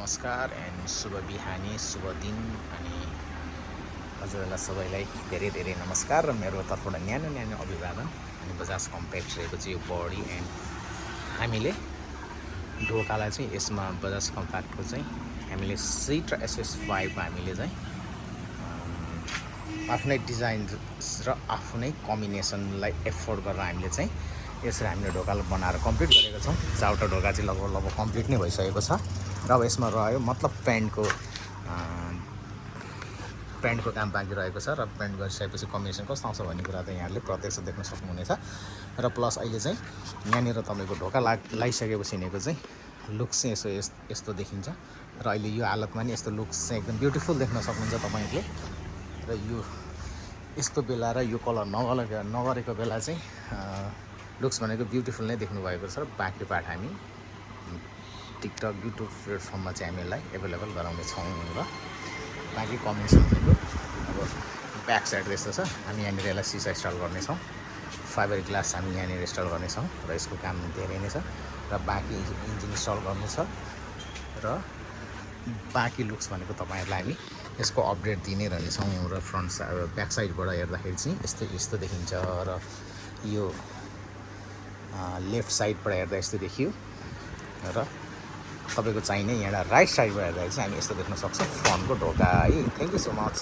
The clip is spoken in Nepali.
नमस्कार एन्ड शुभ बिहानी शुभ दिन अनि हजुरहरूलाई सबैलाई धेरै धेरै नमस्कार र मेरो तर्फबाट न्यानो न्यानो अभिवादन। अनि बजाज कम्प्याक्ट रहेको चाहिँ यो बडी एन्ड हामीले ढोकालाई चाहिँ यसमा बजाज कम्प्याक्टको चाहिँ हामीले सिट र SS5 हामीले चाहिँ आफ्नै डिजाइन र आफ्नै कम्बिनेसनलाई एफोर्ड गरेर हामीले चाहिँ यसरी हामीले ढोकालाई बनाएर कम्प्लिट गरेको छौँ। चारवटा ढोका चाहिँ लगभग कम्प्लिट नै भइसकेको छ र अब यसमा रह्यो मतलब प्यान्टको काम बाँकी रहेको छ र प्यान्ट गरिसकेपछि कम्बिनेसन कस्तो आउँछ भन्ने कुरा त यहाँले प्रत्यक्ष देख्न सक्नुहुनेछ। र प्लस अहिले चाहिँ यहाँनिर तपाईँको ढोका लगाइसकेपछि हिँडेको चाहिँ लुक्स चाहिँ यस्तो देखिन्छ र अहिले यो हालतमा नि यस्तो लुक्स चाहिँ एकदम ब्युटिफुल देख्न सक्नुहुन्छ तपाईँहरूले। र यो यस्तो बेला र यो कलर नगरेको बेला चाहिँ लुक्स भनेको ब्युटिफुल नै देख्नुभएको छ। र बाँकी पार्ट हामी टिकटक युट्युब प्लेटफर्ममा चाहिँ हामी यसलाई एभाइलेबल गराउनेछौँ। र बाँकी कम्बिनेसन भनेको अब ब्याक साइड यस्तो छ। हामी यहाँनिर यसलाई सिसा इन्स्टल गर्नेछौँ, फाइबर ग्लास हामी यहाँनिर इन्स्टल गर्नेछौँ र यसको काम धेरै नै छ। र बाँकी इन्जिन इन्स्टल गर्नु छ र बाँकी लुक्स भनेको तपाईँहरूलाई हामी यसको अपडेट दिनै रहनेछौँ। र ब्याक साइडबाट हेर्दाखेरि चाहिँ यस्तो देखिन्छ र यो लेफ्ट साइडबाट हेर्दा यस्तो देखियो र तपाईँको चाहिने यहाँ राइट साइडबाट हेर्दाखेरि चाहिँ हामी यस्तो देख्न सक्छौँ फ्रन्टको ढोका है। Thank you so much.